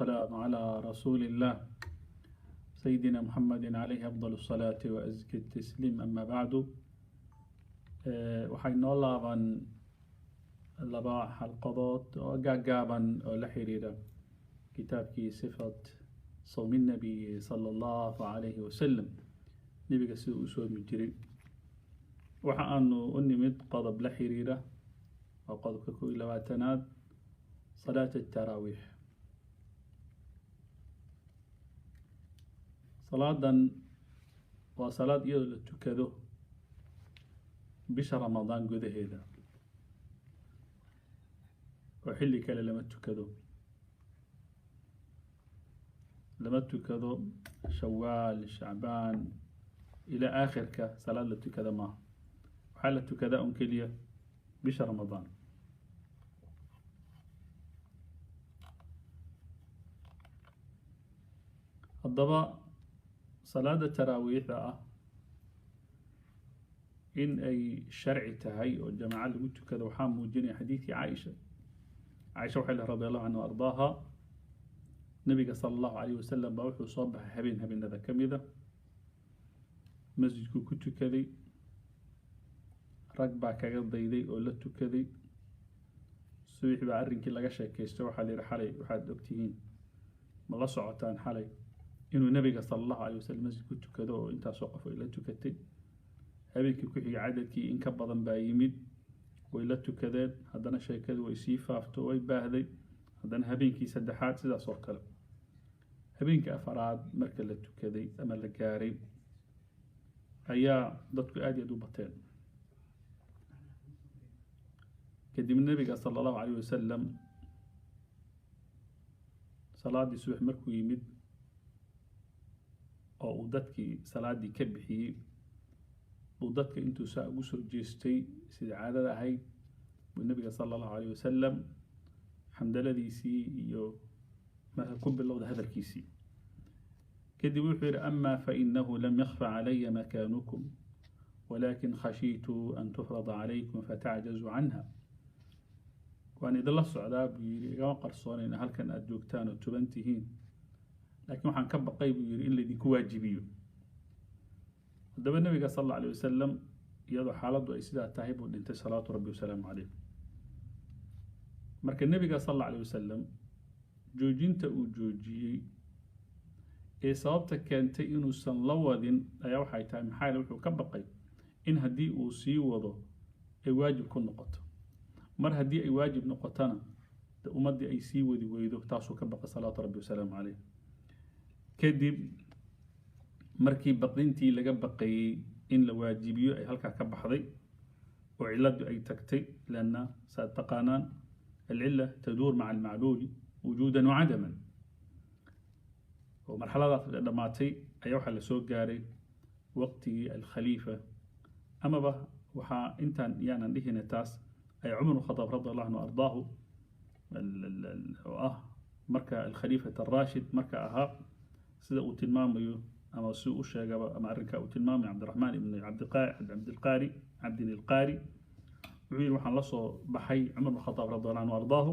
السلام على رسول الله سيدنا محمد عليه أفضل الصلاة وأزكى التسليم أما بعد. Waxay noo laaban laba xalqadood oo gaagaaban oo la xiriira kitaabkii sifat sawmi nabiyi sala allahu calayhi wasalam, nebiga sida u soomi jiray. Waxa aanu u nimid qodob la xiriira, waa qodobka 21aad, salaat ataraawiix. Salaadan waa salaad iyadoo la tukado bisha Ramadaan gudaheeda, oo xilli kale lama tukado. Lama tukado Shawaal, Shacbaan ilaa aakhirka, salaad la tukada maaha. Waxaa la tukadaa un keliya bisha Ramadaan. Haddaba salaada taraawiixda ah in ay sharci tahay oo jamaaco lagu tukado waxaa muujinaya xadiidkii Caaisha. Caaisha waxay leh, radi allahu canha wa ardaaha, nabiga sala allahu calayh wasalam baa wuxuu soo baxay habeen habeenada ka mida, masjidkuu ku tukaday, rag baa kaga dayday oo la tukaday. Subax baa arrinkii laga sheekaystay. Waxaa la yihi, xalay waxaad ogtihiin, ma la socotaan xalay inuu nabiga sala allahu alayh wasalam masjid ku tukado oo intaasoo qof ay la tukatay? Habeenkii ku xigay cadadkii in ka badan baa yimid, way la tukadeen. Haddana sheekadii way sii faafto, way baahday. Haddana habeenkii saddexaad sidaas oo kale. Habeenkii afaraad marka la tukaday ama la gaaray ayaa dadku aad iyo aad u bateen. Kadib nabiga sala allahu calayh wasalam salaadii subax markuu yimid oo uu dadkii salaadii ka bixiyey, uu dadka intuu saa ugu soo jeestay sida caadada ahayd buu nabiga sala allahu alayh wasalam xamdaladiisii iyo marka ku bilowda hadalkiisii. Kadib wuxuu yihi, ama fainahu lam yakfa calaya makaanukum, walakin khashiitu an tufrada calaykum fatacjazuu canha. Waan idinla socdaa, buu yihi, igama qarsoonayna halkan aada joogtaan oo tuban tihiin, laakiin waxaan ka baqay, buu yihi, in laydinku waajibiyo. Haddaba nabiga sal alla alay wasalam iyadoo xaaladdu ay sidaa tahay buu dhintay, salawaatu rabbi wasalaamu caleyh. Marka nebiga sal alla alay wasalam joojinta uu joojiyey ee sababta keentay inuusan la wadin ayaa waxay tahay, maxaa yeele wuxuu ka baqay in haddii uu sii wado ay waajib ku noqoto. Mar haddii ay waajib noqotona de ummaddii ay sii wadi weydo, taasuu ka baqay, salawaatu rabbi wasalaamu caleyh. Kadib markii baqdintii laga baqayey in la waajibiyo ay halkaa ka baxday oo ciladu ay tagtay, lanna saad taqaanaan alcila taduur maca almacluuli wujuudan wacadaman, oo marxaladaas dhammaatay ayaa waxaa lasoo gaaray waqtigii alkhaliifa. Amaba waxaa intaan yaanan dhihina taas ay Cumar Khadaab radi allahu anhu ardaahu, oo ah marka alkhaliifat araashid marka ahaa, sida uu tilmaamayo ama si u sheegaba ama arrinka uu tilmaamayo Cabdiraxmaan ibn Cabdilqaari Cabdin Ilqaari, wuxuu yihi, waxaan la soo baxay Cumar bn Khadaab radi allahu anhu ardaahu,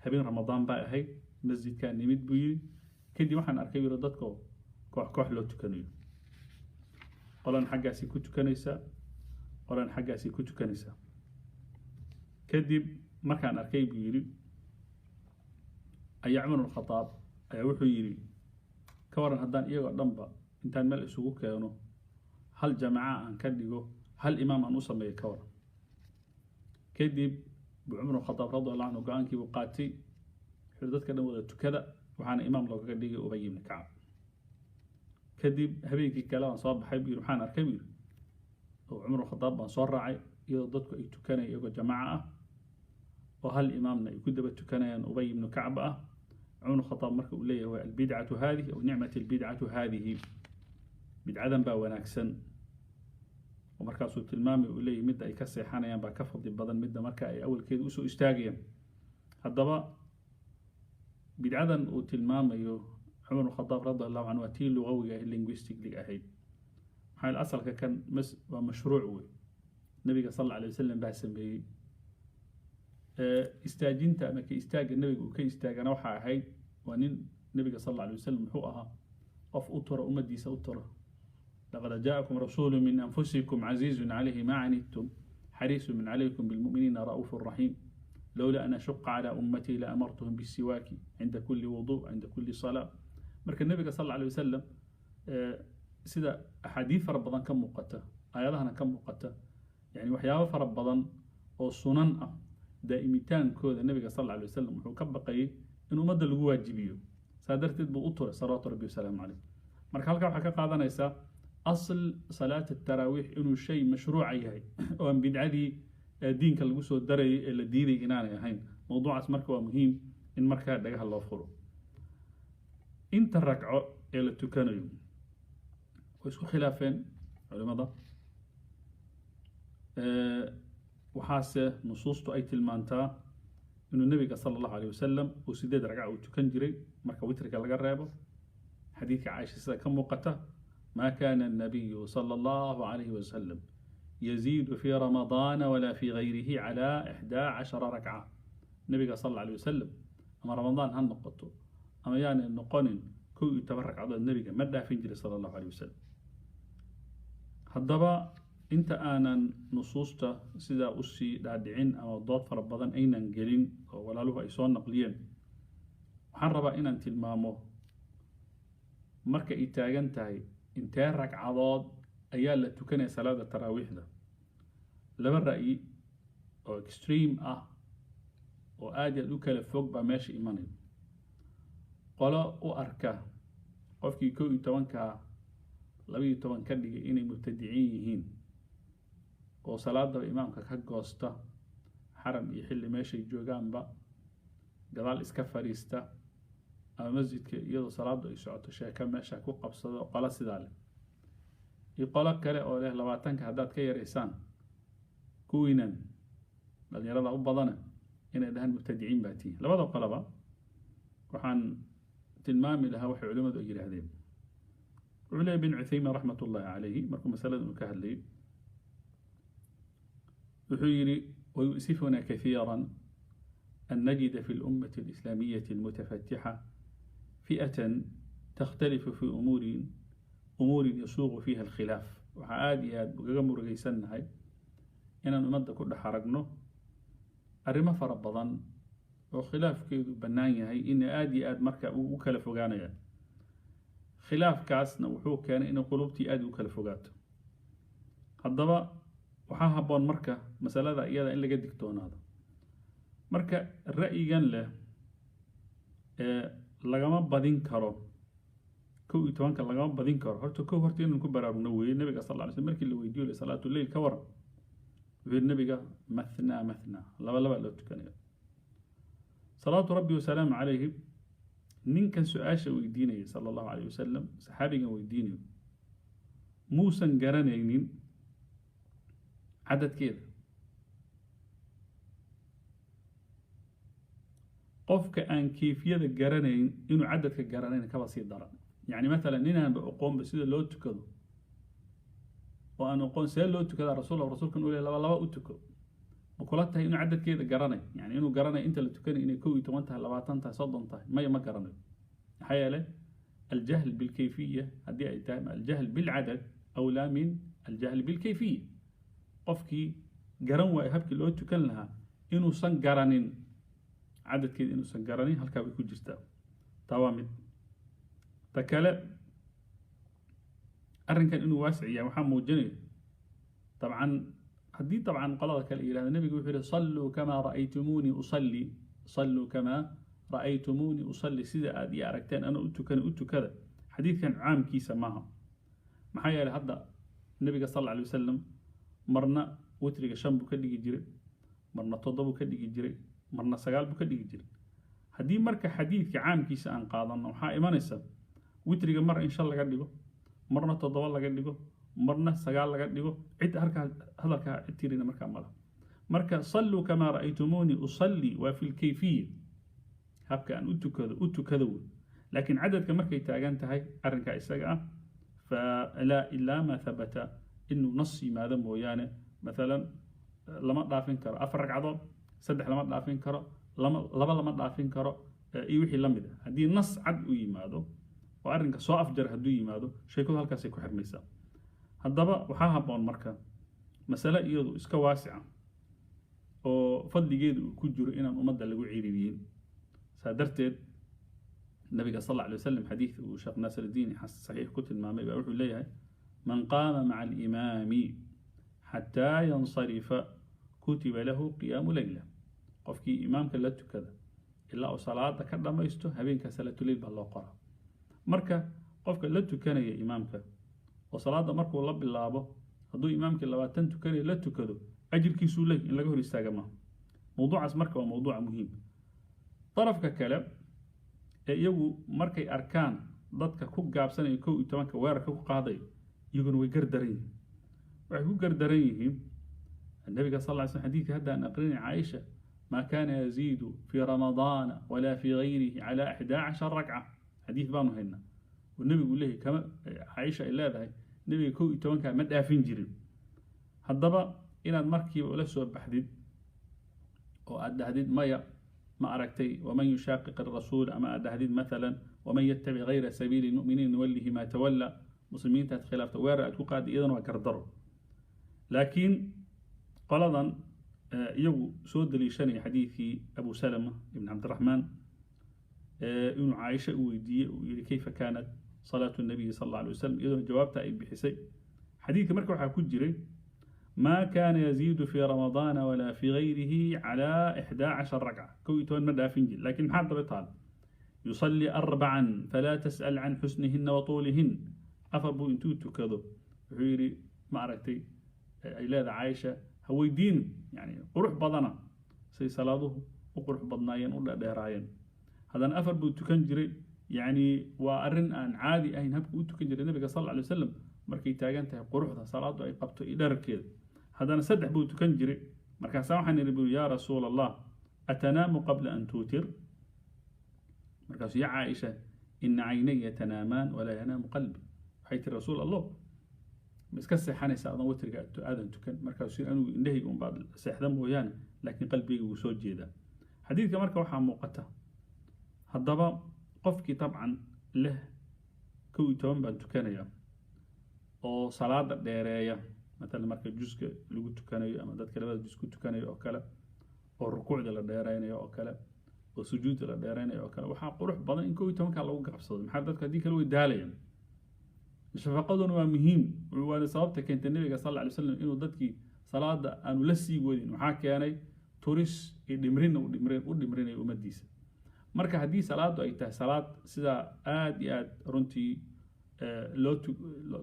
habeen Ramadaan baa ahayd, masjidkaa nimid, buu yidhi. Kadib waxaan arkay, yiri, dadko koox koox loo tukanayo, qolan xaggaasi ku tukanaysaa, qolan xaggaasi ku tukanaysaa. Kadib markaan arkay, buu yidhi, ayaa Cumar bn Khadaab ayaa wuxuu yidhi, ka waran haddaan iyagoo dhanba intaan meel isugu keeno hal jamaca aan ka dhigo, hal imaam aan u sameeyo, ka waran? Kadib buu Cumar bn Khadaab radi allahu canhu go-aankii buu qaatay. Wuxuu dadka dhan wada tukada, waxaana imaam loogaga dhigay Ubay ibni Kacab. Kadib habeenkii kale waan soo baxay, buu yidhi, waxaan arkay, buu yidhi, oo Cumar bn Khadaab baan soo raacay iyadoo dadku ay tukanaya iyagoo jamaca ah oo hal imaamna ay ku daba tukanayaan, Ubay ibnu Kacab ah. Cumar bn Khadaab marka uu leeyahay, waa albidcatu haadihi aw nicmat albidcatu haadihi, bidcadan baa wanaagsan, oo markaasuu tilmaamay uu leeyahy midda ay ka seexanayaan baa ka fadli badan midda marka ay awalkeeda usoo istaagayaan. Haddaba bidcadan uu tilmaamayo Cumar bn Khadaab radi allahu canhu waa tii lugawiga ahayd, linguistically ahayd. Maxaa yeele asalka kan mas waa mashruuc wey, nabiga sal alla alay wasalam baa sameeyey. Istaajinta ama ka istaagga nabiga uu ka istaagana waxaa ahayd Waa nin nabiga sal alla alay wasalam muxuu ahaa qof u tura ummaddiisa u tura. Laqad jaakum rasuulu min anfusikum casiizun calayhi ma canidtum xariisun calaykum bilmu'miniina ra'uufu raxiim lowla an ashuqa calaa ummatii la amartuhum bisiwaaki cinda kulli wudu cinda kulli salaa. Marka nabiga sal alla alay wasalam sida axaadiid fara badan ka muuqata, aayadahana ka muuqata, yani waxyaabo fara badan oo sunan ah daa'imitaankooda nabiga sal alla alay wasalam wuxuu ka baqayay in ummadda lagu waajibiyo, saa darteed buu u turay salawaatu rabbi wasalaamu caleyh. Marka halkaa waxaa ka qaadanaysaa asl salaat ataraawiix inuu shay mashruuca yahay oo aan bidcadii diinka lagu soo darayay ee la diiday inaanay ahayn. Mowduucaas marka waa muhiim in markaa dhagaha loo furo. Inta ragco ee la tukanayo way isku khilaafeen culimada, waxaase nusuustu ay tilmaantaa inuu nabiga sala allahu aleyh wasalam uu 8 ragca uu tukan jiray marka witrka laga reebo. Xadiidka Caaisha sida ka muuqata, ma kana الnabiyu sala allahu alayhi wasalam yaziidu fi ramadaana wala fi gayrihi cala 11 rakca. Nabiga sal alla alay wasalam ama Ramadaan ha noqoto ama yaanay noqonin, 11 ragcadood nabiga ma dhaafin jiray sala allahu aleyh wasalam. Haddaba inta aanan nusuusta sidaa usii dhaadhicin ama dood fara badan aynan gelin oo walaaluhu ay soo naqliyeen, waxaan rabaa inaan tilmaamo marka ay taagan tahay intee ragcadood ayaa la tukanaya salaada taraawiixda. Laba ra'yi oo extreme ah oo aad iyo aad u kala fog baa meesha imanaya. Qolo u arka qofkii 11-ka 12 ka dhigay inay mubtadiciin yihiin oo salaadaba imaamka ka goosta, xaram iyo xilli meeshay joogaanba gadaal iska fadhiista ama masjidka iyadoo salaadu ay socoto sheeko meesha ku qabsado, qolo sidaa leh, iyo qolo kale oo leh 20-ka haddaad ka yaraysaan, kuwiinan dhalinyarada u badana inay dhahaan mubtadiciin baa tihiin. Labada qoloba waxaan tilmaami lahaa waxay culimmadu ay yidhaahdeen. Wuxuu leeyahy Ibn Cuthaymiin raxmat ullahi calayhi markuu masaladan uu ka hadlayay, wuxuu yidhi: ويؤسفنا كثيرا أن نجد في الأمة الإسلامية المتفتحة فئة تختلف في أمور يسوغ فيها الخلاف. Waxaa aada iyo aada ugaga murugaysannahay inaan ummadda ku dhex aragno arrimo fara badan oo khilaafkeedu bannaan yahay in aada iyo aada marka uu u kala fogaanaya. Khilaafkaasna wuxuu keenay inay qulubtii aada u kala fogaato. Haddaba waxaa habboon marka masalada iyada in laga digtoonaado. Marka ra'yigan leh ee lagama badin karo 11-ka, lagama badin karo, horta kow horta inaan ku baraarugno weeye. Nabiga sal alla alay slam markii la weydiiyo le salaatu leyl ka waran, wuxuu yihi nabiga: mathna mathna, laba laba loo tukanaya. Salawaatu rabbi wasalaamu calayhi ninkan su-aasha weydiinaya sala allahu alayh wasalam, saxaabigan weydiinayo, muusan garanaynin cadadkeeda. Qofka aan kayfiyada garanayn inuu cadadka garanayn kaba sii daran. Yacni mathalan ninaanba oqoonba sida loo tukado oo aan oqoon see loo tukadaa rasuul, rasuulkan uu leeyahay laba laba u tuko, ma kula tahay inuu cadadkeeda garanayo? Yani inuu garanayo inta la tukanayo inay 11 tahay, 20 tahay, 30 tahay? Maya, ma garanayo. Maxaa yeelay aljahl bilkayfiya haddii ay tahay aljahl bilcadad awlaa min aljahl bilkayfiya. Qofkii garan waayo habkii loo tukan lahaa inuusan garanin cadadkeeda, inuusan garanin halkaa bay ku jirtaa. Taa waa mid. Ta kale, arrinkan inuu waasic yahay waxaa muujinaya dabcan haddii dabcan qolada kale yidhahda nabigu wuxuu yihi: salluu kamaa ra'aytumuunii usalli, salluu kamaa ra'aytumuunii usalli, sida aad ii aragteen ana u tukana u tukada. Xadiidkan caamkiisa maaha. Maxaa yeelay hadda nabiga sal alla alay wasalam marna witriga 5 buu ka dhigi jiray, marna 7 buu ka dhigi jiray, marna 9 buu ka dhigi jiray. Haddii marka xadiidka caamkiisa aan qaadano, waxaa imanaysa witriga mar in 5 laga dhigo, marna 7 laga dhigo, marna 9 laga dhigo. Cid halkaa hadalkaa cid tirina markaa mala. Marka salluu kamaa ra'aytumuunii usalli waa fi lkayfiya, habka aan u tukado u tukado wey. Laakiin cadadka markay taagan tahay arrinkaa isaga ah, falaa ilaa maa habata inuu nas yimaado mooyaane. Mathalan lama dhaafin karo 4 ragcadood, 3 lama dhaafin karo, lama laba lama dhaafin karo. Iyo wixii la mid ah, haddii nas cad u yimaado oo arrinka soo afjar hadduu yimaado, sheekadu halkaasay ku xirmaysaa. Haddaba waxaa habboon marka masale iyadu iska waasica oo fadligeedu uu ku jiro inaan ummadda lagu ciriiriyin. Saa darteed nabiga sal alla alay wasalam, xadiid uu Sheekh Naasir saxiix ku tilmaamay baa wuxuu leeyahay: "Man qaama maca alimaami xataa yansarifa kutiba lahu qiyaamu leyla." Qofkii imaamka la tukada ilaa uu salaada ka dhammaysto, habeenkaa salaatuleyl baa loo qoraa. Marka qofka la tukanaya imaamka oo salaada markuu la bilaabo, hadduu imaamkii 20 tukanaya la tukado, ajirkiisuu ley in laga hor istaaga maaha. Mowduucaas marka waa mowduuca muhiim. Darafka kale ee iyagu markay arkaan dadka ku gaabsanaya 11-ka weerarka ku qaadayo, iyaguna way gardaran yihiin. Waxay ku gardaran yihiin nabiga sal ly slm xadiidka hadda aan aqrinay Caaisha: "Ma kana yaziidu fi Ramadaana walaa fi gayrihi cala 11 rakca." Xadiid baanu haynaa oo nebigu leeyahy, kama Caaisha ay leedahay, nebiga 11-ka ma dhaafin jirin. Haddaba inaad markiiba ula soo baxdid oo aad dhahdid maya, ma aragtay, "Waman yushaaqiq arasuul", ama aad dhahdid mathalan "Waman yattabic gayra sabiili lmuminiin nuwallihi maa tawalla", muslimiinta aad khilaafta, weerar aad ku qaadi, iyadana waa gardaro. Laakiin qoladan iyagu soo daliishanaya xadiidkii Abu Salama ibn Cabdiraxmaan, inuu Caaisha u weydiiyey, uu yihi: "Kayfa kaanat salaatu nabiyi sal alla alay wasalam?" Iyadoona jawaabta ay bixisay. Xadiidka marka waxaa ku jiray: "Ma kana yaziidu fi Ramadaana walaa fi gayrihi cala 11 rakca", 11 ma dhaafin jir. Lakin maxaa daba taal? "Yusalli arbacan falaa tas'al can xusnihina wa tuulihin." Afar buu intuu tukado, wuxuu yidhi, ma aragtay, ay leedahay Caaisha, ha weydiin yani qurux badana say salaaduhu u qurux badnaayeen, u dhadheeraayeen. Haddana afar buu tukan jiray. Yacni waa arrin aan caadi ahayn habku u tukan jiray nabiga sal alla alay wasalam markay taagan tahay quruxda salaadu ay qabto iyo dherarkeeda. Haddana saddex buu tukan jiray. Markaasaa waxaan idhi buri: "Yaa Rasuul Allah, atanaamu qabla an tuutir?" Markaasuu: "Ya Caaisha, ina caynaya tanaamaan walaa yanaamu qalbi." Waxay tiri: "Rasuul Allah, ma iska seexanaysa adan witriga aadan tukan?" Markaasuu: "Anigu indhahayga unbaad seexda mooyaane, laakiin qalbigayga wuu soo jeedaa." Xadiidka marka waxaa muuqata haddaba qofkii dabcan leh 11 baan tukanayaa oo salaada dheereeya, matalan marka juska lagu tukanayo ama dadka labada jus ku tukanayo oo kale, oo rukuucda la dheereynayo oo kale, oo sujuudda la dheereynayo oo kale, waxaa qurux badan in 11-ka lagu gaabsado. Maxaa dadka haddii kale way daalayaan. Shafaqaduna waa muhiim, waana sababta keentay nabiga sal alla alay slam inuu dadkii salaada aanu la sii wadin. Waxaa keenay turis iyo dhimrina u dhimrinaya ummaddiisa. Marka haddii salaadu ay tahay salaad sidaa aada iyo aada runtii loo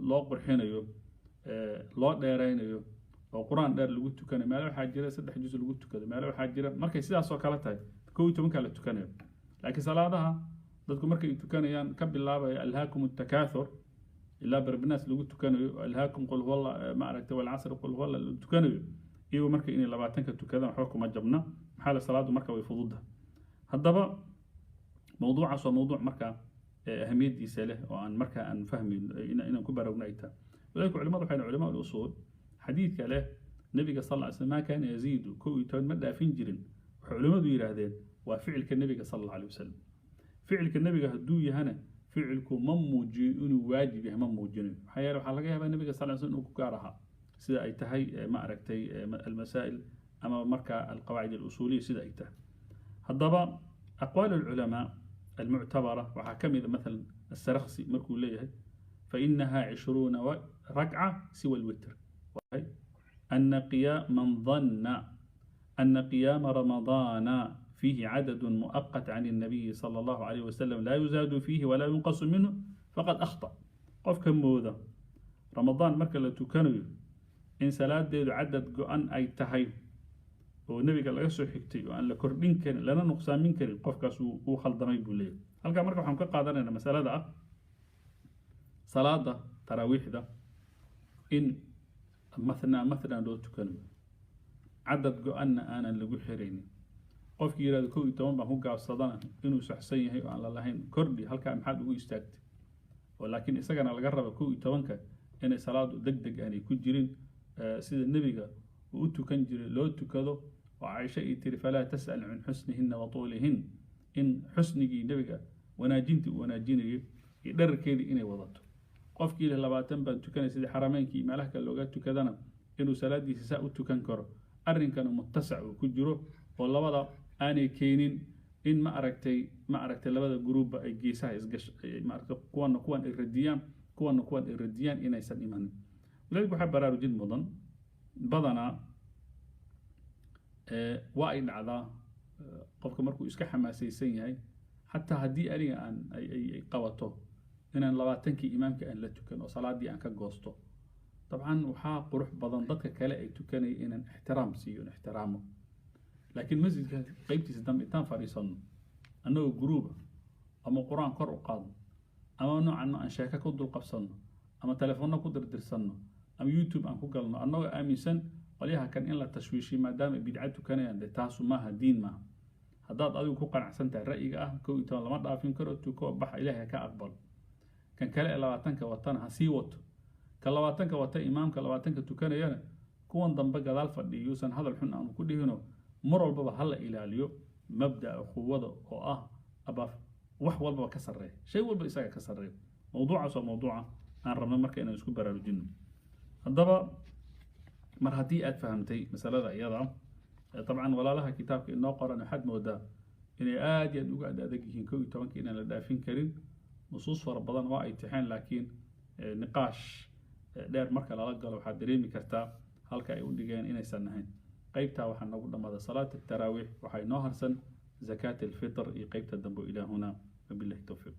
loo qurxinayo, loo dheereynayo, oo qur-aan dheer lagu tukanayo, meelo waxaa jira saddex juz lagu tukado, meelo waxaa jira, markay sidaas oo kale tahay 11-ka la tukanayo. Laakiin salaadaha dadku markay tukanayaan ka bilaabaya "Alhaakum attakaathur" ilaa barbinaas lagu tukanayo, "Alhaakum", "Qul huwalla", ma aragtay, "Walcasr", "Qul huwalla" lagu tukanayo, iyagu marka inay 20-ka tukadaan waxba kuma jabna. Maxaa la salaadu marka way fududa. Haddaba mowduucaas waa mowduuc marka ahamiyadiisa leh oo aan marka aan fahmayno inaan ku baraarugno ay tahay. Walidaalika culimadu waxay culamaa usuul xadiidka leh nabiga sal ly slam "Ma kaana yaziidu", 11 ma dhaafin jirin, waxay culimadu yidhaahdeen waa ficilka nebiga sal alla alay wasalam. Ficilka nebiga hadduu yahana, ficilku ma muujiyo inuu waajib yahay, ma muujinayo. Maxaa yeele waxaa laga yaabaa nebiga sal ly slam inuu ku gaar ahaa, sida ay tahay ma aragtay almasaa'il ama marka alqawaacid alusuuliya sida ay tahay. Haddaba aqwaal alculamaa almuctabara waxaa ka mid a mathalan Asarakhsi markuu leeyahay: "Fainaha 20 rakca siwa alwitr." أن قيام من ظن أن قيام رمضان فيه عدد مؤقت عن النبي صلى الله عليه وسلم لا يزاد فيه ولا ينقص منه فقد أخطأ. Qofka mooda Ramadaan marka la tukanayo in salaadeedu cadad go-an ay tahay oo nebiga laga soo xigtay oo aan la kordhin karin lana nuqsaamin karin, qofkaas wuu khaldamay buu leeyahay. Halkaa marka waxaan ka qaadanaynaa masalada ah salaada taraawiixda in mathna mathna loo tukanayo, cadad go-anna aanan lagu xiraynin. Qofkii yihahdo 11 baan ku gaabsadana inuu saxsan yahay oo aan la lahayn kordhi, halkaa maxaad ugu istaagtay, oo laakiin isagana laga raba 11-ka inay salaadu deg deg aanay ku jirin, sida nebiga uu u tukan jiray loo tukado, oo Caaisha ay tiri: "Falaa tas'al can xusnihinna wa tuulihin." In xusnigii Nebiga wanaajintii uu wanaajinayo iyo dherarkeedii inay wadato. Qofkii leh 20 baan tukanay, sidii xarameynkii iyo meelaha kale looga tukadana, inuu salaadiisa saa u tukan karo. Arrinkana muttasac uu ku jiro oo labada aanay keenin in ma aragtay labada gruubba ay geesaha isgash, ma aragtay, kuwana kuwan ay radiyaan, kuwana kuwan ay radiyaan, inaysan imanin. Walidaalika waxaa baraarujin mudan, badanaa waa ay dhacdaa qofka markuu iska xamaasaysan yahay, xataa haddii aniga aan ay qabato inaan 20kii imaamka aan la tukan oo salaadii aan ka goosto, dabcan waxaa qurux badan dadka kale ay tukanaya inaan ixtiraam siiyo, in ixtiraamo. Laakiin masjidka qeybtiisa dambe intaan fadhiisanno annagoo guruuba, ama Qur-aan kor u qaadno, ama noocan aan sheeko ku dul qabsanno, ama telefoonno ku dirdirsanno, ama YouTube aan ku galno, annagoo aaminsan qolyaha kan in la tashwiishiyo maadaama ay bidca tukanayaan, dee taasu maaha, diin maaha. Haddaad adigu ku qanacsan tahay ra'yiga ah 11 lama dhaafin karo, tuko, baxa, Ilaahay ka aqbalo. Kan kale ee 20ka watana ha sii wato. Ka 20ka wata, imaamka 20ka tukanayana, kuwan dambe gadaal fadhiyo yuusan hadal xun aanu ku dhihino. Mar walbaba ha la ilaaliyo mabda'a quwada oo ah abaaf wax walbaba ka sarreeya, shay walba isaga ka sarreeya. Mawduucaas waa mawduuca aan rabno marka inaan isku baraarujino. Haddaba mar haddii aad fahamtay masalada iyada, dabcan walaalaha kitaabka inoo qoran waxaad moodaa inay aad iyo aad uga adag yihiin 11ka inaan la dhaafin karin. Nusuus fara badan waa ay tixeen, laakiin niqaash dheer marka lala galo waxaad dareemi kartaa halka ay u dhigeen inaysan ahayn. Qeybtaa waxaa noogu dhammaada salaat taraawiix, waxaa inoo harsan zakaat alfitr iyo qeybta dambe. Ilaahuna wabillahi towfiiq.